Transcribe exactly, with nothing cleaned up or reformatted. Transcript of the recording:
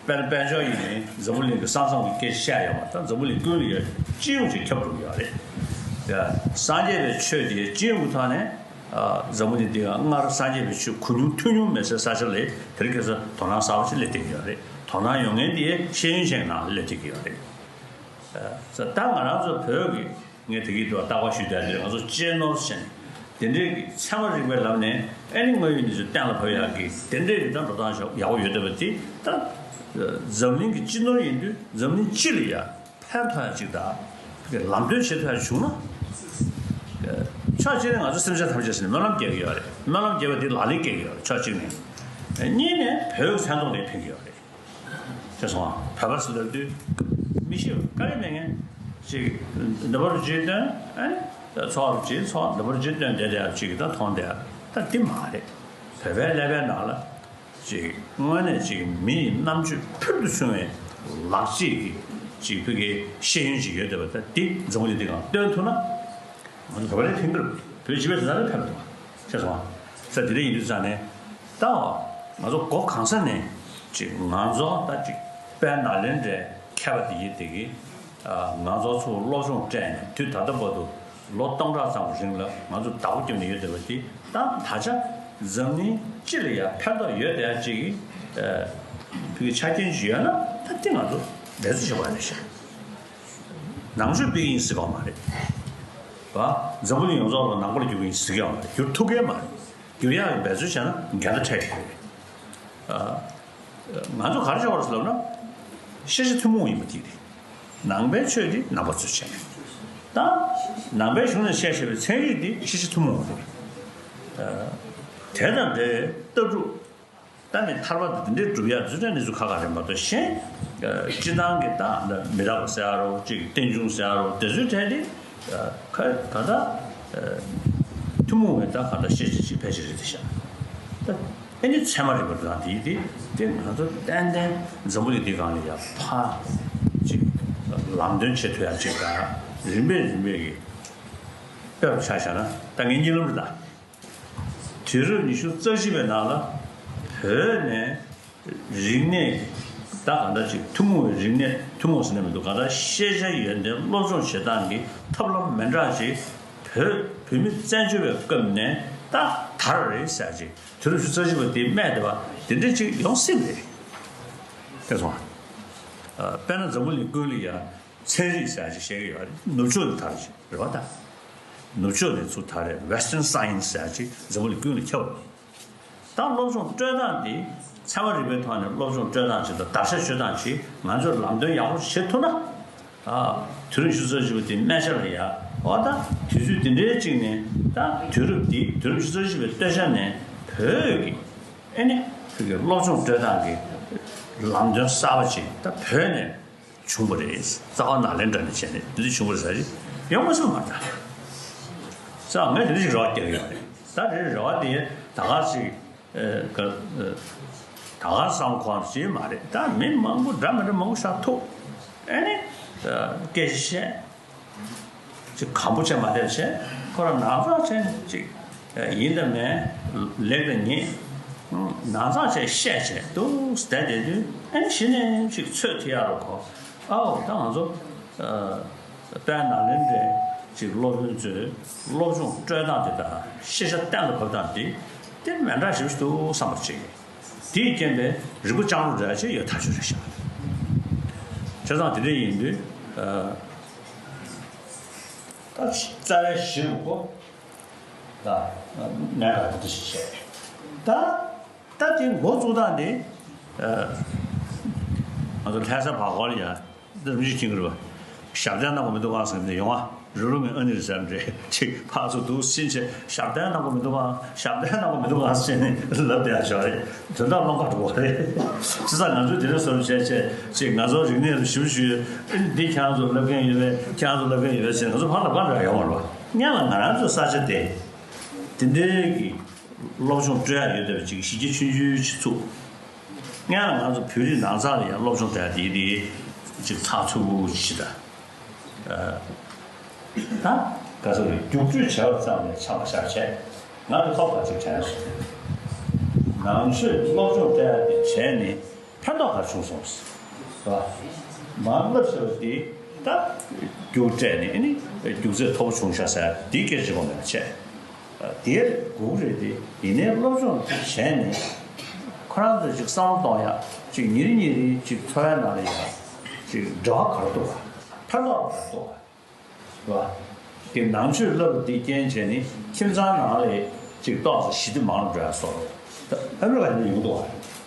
དཔལ་དཔལ་འབྱོར་ཡིན་ནའི་འཛམ་བུ་གླིང་གི་ས་མཚམས་ཀྱི་སྐད་ཆ་བཤད་ཡོད་པ་དང་། འཛམ་བུ་གླིང་ཀུན་ལ་ཡོད་སྤྱི་ཡོངས་ཀྱི་ཁྱབ་འགྲོ་གི་ཡོད་རེད། ཡ། སངས་རྒྱས་པའི་ཆོས་དེ་སྤྱི་ཡོངས་ཀྱི་ཐོག་ནས་ཨ་འཛམ་བུ་གླིང་འདི་ག་སྔར་སངས་རྒྱས་པའི་ཆོས་གོ་མྱོང་ཐོས་མྱོང་མེད་སའི་ས་ཆ་ལ་དེ་རིང་ཁ་སང་དོ་སྣང་གསར་པ་ཞིག་སླེབས་བསྡད་ཀྱི་ཡོད་རེད། དོ་སྣང་ཡོང་མཁན་དེ་ཤེས་ཡོན་ཅན་ནང་སླེབས་བསྡད་ཀྱི་ཡོད་རེད། ཨ་ད་ང་རང་ཚོ་བོད་ཀྱི་ངས་དེ་གི་ཐོག་རྟག་པར་ཞུས་བསྡད་དེ། ང་ཚོ་གཅེས་ནོར་ཟེར་ནས་དེ་འདྲའི་གི་ཚད་མ་རིག་པའི་ལམ་ནས་ཨ་ནི་དངོས་ཡོད་གནས་ཚུལ་གཏན་ལ་ཕབ་ཡག་གི་དེ་འདྲའི་གི་ད་འགྲོ་སྟངས་ཤོག་ཡག་པོ་ཡོད་བསྡད་པ་དེ། ད་འཛམ་གླིང་གི་སྤྱི་ནོར་ཡིན་དུས་འཛམ་གླིང་སྤྱི་ལ་ཡ་ཕན་ཐོགས་ཡག་ཅིག་དང་ལམ་སྟོན་བྱེད་ཐུབ་ཡག་བྱུང་ན། ཕྱོགས་གཅིག་ནས་ང་ཚོ་སེམས་ཅན་ཐམས་ཅད་ཟེར་ནས་སྨོན་ལམ་རྒྱག་གི་ཡོད་རེད། སྨོན་ལམ་རྒྱག་པ་དེ་ལག་ལེན་བཀལ་གི་ཡོད་རེད། ཕྱོགས་གཅིག་ནས། གཉིས་ནས་བོད་ཀྱི་ཕན་ཐོགས་ལ་ཕན་གི་ཡོད་རེད། ཤེས་སོང་ང་། བོད་པ་ཟེར་ལབ་དུས་མི་ཤེས་པ་དཀའ་ལས་མེད་མཁན་ཅིག་འདི་པར་ཅིག་སྟོན། ཨ་ནི་ཚོགས་ལ་ཅིག་ཚོགས་འདི་པར་ཅིག་སྟོན་བསྡད་བསྡད་ཡག་ཅིག་ད་མཐོང་བསྡད་ཡག་ད་འདི་མ་རེད། བོད་པའི་ཀླད་པའི་ནང་ལ་ཅིག་དངོས་གནས་ཅིག་མི་ཡི་རྣམ་དཔྱོད་ཕུལ་དུ་བྱུང་བའི་ལག་རྗེས་ཀྱི་ཅིག་བོད་ཀྱི་ཤེས་ཡོན་ཅིག་ཡོད་བསྡད་པ་ད་འདི་འཛམ་བུ་གླིང་འདི་སྒང་སྟོན་ཐུབ་ན། ང་ཚོ་བོད་པ་ལ་ཕན་གི་རེད། བོད་སྤྱི་པའི་དོན་དག་ལ་ཕན་པ་འདུག་བ། ཤེས་སོང་ང་། ས་དེ་འདྲ་ཡིན་དུས་ཙང་ནས་ད་ང་ཚོ་སྒོ་གང་ས་ནས་ཅིག་ང་ཚོ་ད་ཅིག་དཔལ་ནཱ་ལེནྡྲའི་མཁས་པ་དེ་ཡིན་དེ་གི་ང་ཚོ་ཚོ་སློབ་སྦྱོང་སྤྲད་ནས་དུས་ད་ལྟ་བར་དུ་ལོ་སྟོང་ཕྲག་ཙམ་གྱི་རིང་ལ་ང་ཚོ་བདག་པོ་བརྒྱབ་ནས་ཡོད་བསྡད་པ་དེ་ད་ད་ཆ་འཛམ་གླིང་སྤྱི་ལ་ཡང་ཕན་ཐོགས་ཡོད་བསྡད་ཡག་ཅིག་གི་བོད་ཀྱི་ཆ་རྐྱེན་ཅིག་ཡོད་ན་ད་དེ་ང་ཚོ་འབད་རྩོལ་བྱེད་དགོས་རེད་ཤག་ནང་ཆོས་སྤེལ་གྱི་ཡིན་ཟེར་གྱི་ཡོད་མ་རེད། བ། འཛམ་བུ་གླིང་ཡོངས་རྫོགས་ལ་ནང་པ་ལ་བསྒྱུར་གྱི་ཡིན་ཟེར་གྱི་ཡོད་མ་རེད། བསྒྱུར་ཐུབ་ཀྱི་མ་རེད། བསྒྱུར་ཡག་གི་འབད་རྩོལ་བྱས་ན་འགལ་ཟླ་འཕྲད་ཀྱི་རེད། ཨ། ང་ཚོ་ག་རེ་བྱེད་དགོས་རེད་ཟེར་ལབ་ན། ཤེས་བྱ་ཐུན་མོང་ཡིན་པ་དེ་རེད། ནང་པའི་ཆོས་དེ་ནང་པ་ཚོས་བྱས། ད་ནང་པའི་གཞུང་ནས་བཤད་བཞིན་པའི་ཚན་རིག་དེ་ཤེས་བྱ་ཐུན་མོང་རེད། ཨ། དེ་དང་འབྲེལ་བའི་ལྟ་གྲུབ། ད་ནི་ཐར་པ་དང་དེ་འདྲའི་སྒྲུབ་ཡག་རྫུ་འཕྲུལ་གནས་ཚུལ་ཁག་ཁག་རེད་མ་གཏོགས་གཞན། སྤྱི་བཏང་གི་ད་མི་རྟག་པ་ཟེར་ཡ་རོ་ཅིག་རྟེན་འབྱུང་ཟེར་ཡ་རོ་དེ་ཚོའི་གྲས་དེ་ཁ་ག་ད་ཐུན་མོང་བའི་ད་ག་ད་ཤེས་བྱ་ཅིག་ཕལ་ཆེར་རེད་ཤག་ད་ཨེ་ནི་ཚད་མ་རིག་པ་དང་དེ་དེ་དེ་ང་ཚོ་ཏན་ཏན་འཛམ་བུ་གླིང་འདི་སྒང་ལ་ཡ་ཕ་ཅིག་ལམ་སྟོན་བྱེད་ཐུབ་ཡག་ཅིག་དང་རིམ་པས་རིམ་པས་ཀྱི་དཔེ་རུ་ཆ་བཞག་ན་ད་ངའི་གཉིད་ལམ་རེད་ད། དུས་རབས་ཉི་ཤུ་རྩ་གཅིག་པའི་ནང་ལ་བོད་ནས་རིག་གནས་ད་གང་འདྲ་ཅིག་ཐུན་མོང་བའི་རིག་གནས་ཐུན་མོང་ཟེར་ནས་མི་འདུག་ག་ད་ཤེས་བྱ་ཡོན་ཏན་སློབ་སྦྱོང་བྱེད་སྟངས་ཀྱི་ཐབས་ལམ་མི་འདྲ་ཅིག་བོད་བོད་མི་བཙན་བྱོལ་བའི་སྐབས་ནས་ད་དར་རེད་ཟེར་ཅིག་དུས་རབས་ཉི་ཤུ་རྩ་གཅིག་པ་དེ་སྨྲས་བསྡད་པ་དེ་འདྲ་ཅིག་ཡོང་སྲིད་པ་རེད། དེ་སོང་ཨ། དཔེར་ན་འཛམ་བུ་གླིང་ཀུན་ལ་ཡ་ཚན་རིག་ཟེར་ཅིག་བཤད་ཀྱི་ཡོད་རེད། ནུབ་ཕྱོགས་ནས་དར་ཅིག་རེད་བ་ད། ནུབ་ཕྱོགས་ནས་ཚུར་དར་རེད། Western Science་ཟེར་ཅིག་འཛམ་བུ་གླིང་ཀུན་ལ་ཁྱབ་པ་རེད། ད་སློབ་སྦྱོང་སྤྲོད་སྟངས་འདི་ཚད་མ་རིག་པའི་ཐོག་ནས་སློབ་སྦྱོང་སྤྲོད་སྟངས་ཅིག་དང་བརྡར་ཤ་གཅོད་སྟངས་ཅིག་ང་ཚོས་ལམ་སྟོན་ཡག་པོ་བྱེད་ཐུབ་ན། ཨ། དུས་རབས་ཉི་ཤུ་རྩ་གཅིག་པ་དེ་སྨད་ཆ་ལ་ཡ། འོ་ད་དུས་ཚོད་འདི་འདྲའི་གཅིག་ནས་ད་དུས་རབས་འདི་དུས་རབས་ཉི་ཤུ་རྩ་གཅིག་པའི་སྟོད་ཆ་ནས་བོད་ཀྱི་ཨེ་ནི་བོད་ཀྱི་སློབ་སྦྱོང་སྤྲོད་སྟངས་ཀྱི་ལམ་སྟོན་གསར་པ་ཅིག་ད་བོད་ནས། བྱུང་བ་རེད། རྩ་བ་ནཱ་ལེནྡྲ་ནས་བྱས་ནས་འདི་འདྲ་བྱུང་བ་རེད་ཟེར་གྱི་ཡོང་མ་སོང་མ་རེད། ས་ངས་དེ་འདྲ་ཞིག་རེ་བ་རྒྱག་གི་ཡོད་རེད། ད་རེད་རེ་བ་དེ་ད་ག་ཞིག་ཨེ་ག་ཨེ་ད་ག་བསམ་ཁོང་ཞིག་མ་རེད། ད་མི་མང་པོ་འདྲ་མི་འདྲ་མང་པོ་ཞིག་ཐུག་ཨེ་ནི་སྐད་ཆ་བཤད། ཅིག་གམ་པོ་བྱས་མ་བསྡད་བྱས་ཁོ་རང་ནང་ཚགས་བྱས་ཅིག་ཡིན་དང་མིན་ལེགས་དང་ཉེས་ནང་ཚགས་བྱས་བཤད་བྱས་འདུག་བསྡད་བསྡད་དུས་ཨེ་གཞི་ནས་ཅིག་ཚོད་ཐིག་ཡག་རུ་གོ་ཨའོ་ད་ང་ཚོ་དཔལ་ནཱ་ལེནྡྲའི་ཅིག་སློབ་དཔོན་ཚོས་སློབ་སྦྱོང་སྤྲོད་སྟངས་དེ་དང་ཤེས་བྱ་གཏན་ལ་ཕབ་སྟངས་དེ་དེ་མི་འདྲ་ཞིག་འདུག་བསམ་པ་ཅིག་དེས་རྐྱེན་པས་རིག་པ་བཅང་རུ་འདྲ་ཅིག་ཡོད་ཐག་ཆོད་རེད་ཤག་བྱས་ཙང་དེ་འདྲ་ཡིན་དུས། ད་རྩ་བའི་གཞི་རུ་ཀོ། ད་ངས་ད་འདི་ཞིག་བཤད། ད་ད་དེ་འགོ་བཙུགས་སྟངས་དེ། ང་ཚོ་ལྷ་ས་བར་སྐོར་ལ་ཡ་འདི་རིམ་གྱིས་ཁྱིམ་གྱི་རུ་ཞབས་བརྟན་གནང་དགོས་མི་འདུག་གང་ཟེར་ནས་ཡོང་ཨ། རུ་རུ་ངའི་ཨ་ནི་རེད་ཟེར་འདྲེ་ཅིག་ཕར་ཚུར་འདུག་ཕྱིན་ཆད་ཞབས་བརྟན་གནང་དགོས་མི་འདུག་གང་ཞབས་བརྟན་གནང་དགོས་མི་འདུག་གང་ཟེར་ནས་ལབ་བསྡད་ཡ་ཞོག་རེད། དོན་དག་རླུང་ཁ་འགྲོ་བ་རེད། བྱས་ཙང་ང་ཚོས་དེ་འདྲ་བཟོ་བྱས་བྱས་ཅིག་ང་ཚོ་རིག་གནས་ལ་ཞིབ་ཞུ་ཡོད། འདི་ཁྱེད་རང་ཚོ་ལབ་མཁན་ཡོད་པས་ཁྱེད་རང་ཚོ་ལབ་མཁན་ཡོད་པས་ཟེར་ང་ཚོ་ཕར་ལབ་ག་འདྲ་ཡོང་བ་རེད་བ། སྔོན་ལ་ང་རང་ཚོའི་ས་ཆ་དེ་དེ་འདྲའི་གི་སློབ་སྦྱོང་སྤྲོད་ཡ་ཡོད་བསྡད་པ་ཅིག་གཞི་རྒྱ་ཆུང་ཆུང་ཅིག་ཚུགས། སྔོན་ལ་ང་ཚོ་བོད་རིགས་ནང་ཚགས་ལ་ཡང་སློབ་སྦྱོང་སྤྲད་ཡ་དེ་དེ་ཅིག་ཚགས་ཚུད་པོ་ཞིག་དང་། ད་ག་ཚོད་རེད། རྒྱུགས་སྤྲོད་བྱས་པ་ཙམ་ལས་ཆ་མ་བཞག་བྱས་ང་ཚོ་ཐོབ་པ་ཅིག་དྲན་སོང་། ནང་ཆོས་སློབ་སྦྱོང་སྤྲད་ཡ་དེ་བྱས་ནས་ཕན་ཐོགས་ ལ་བྱུང་སོང་། རེད་བ། མར་བསླབ་བྱ་བ་འདི་ད་རྒྱུགས་སྤྲད་ནས་ཨ་ནི་རྒྱུགས་ཚད་མཐོ་པོ་བྱུང་ཤག་ཟེར་ཡ་འདི་སྐད་ཆ་གོ་མེད་པ་བྱས། དེར་དགོས་ཀྱི་རེད་དེ། ཡིན་ནའི་སློབ་སྦྱོང་དེ་བྱས་ནས་ཁོ་རང་ཚོ་ཅིག་བསམ་བློ་གཏོང་ཡ། ཅིག་ཉིན་རེ་ཉིན་རེ་ཅིག་འཚོ་བའི་ནང་ལ་ཡ་ཅིག་འབྲེལ་བ་ག་རེ་འདུག་ག་ཕན་ཐོགས་ག་རེ་འདུག་ག་རེད་བ། དེ་ནང་ཆོས་བསླབ་པ་འདི་རྐྱེན་བྱས་ནས་ཁྱིམ་ཚང་ནང་ལ་ཅིག་ཏོག་ཙམ་ཞི་བདེ་མང་རུ་འགྲོ་ཡ་བཟོ་འདྲ། ད་ཨ་མི་རི་ཀ་ནས་ཡོང་འདུག་ག